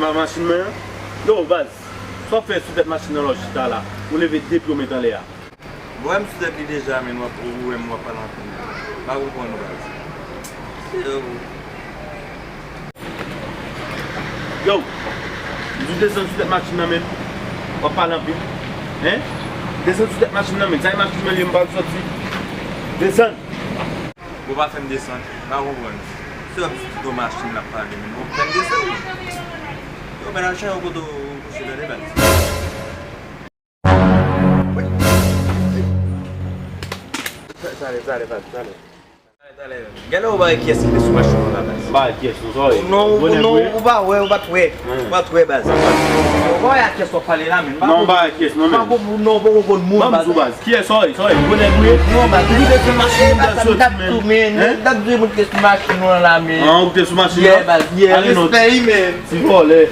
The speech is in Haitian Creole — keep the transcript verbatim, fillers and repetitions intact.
Ma-, machin mwen an? Yo, baz, sa w ap fè sou tèt machin nan lè w chita la? Ou leve de pye w met anlè a. Bon, wè m sou tèt li deja, men w ap, ou wè m w ap pale anpil. M pa konprann ou, baz. Se yo. Yo, m di w desann sou tèt machin nan, men w ap pale anpil. Hein? Desann sou tèt machin nan, men sa e machin mwen li, m pral sòti. Desann! Bon, pa fè m desann, m pa konprann. Se w ap di tout yon machin l ap pale, men bon, fè m desann, men. Yo, men al chanje yon kote w kouche, tande, baz. Talè, talè, baz, talè. Talè, talè. Gade ou pa wè kiyès ki te sou machin nan la, baz. M pa wè kiyès, non, sa w ye. Non, ou pa wè, ou pa t wè, baz. Ou pa wè a kiyès w ap pale la, men. Non, m pa wè a kiyès, non, men. Non, ou poko konn moun, baz. Kiyès, sa w ye, sa w ye, gwo nèg ou ye? Non, baz. Ou te sou machin nan, baz, soti, men. Hein? T ap di moun ki te sou machin nan la, men. Ah, ou te sou machin nan? Yeah, baz, yeah. Ale non. Respè, wi, men. Ti vòlè.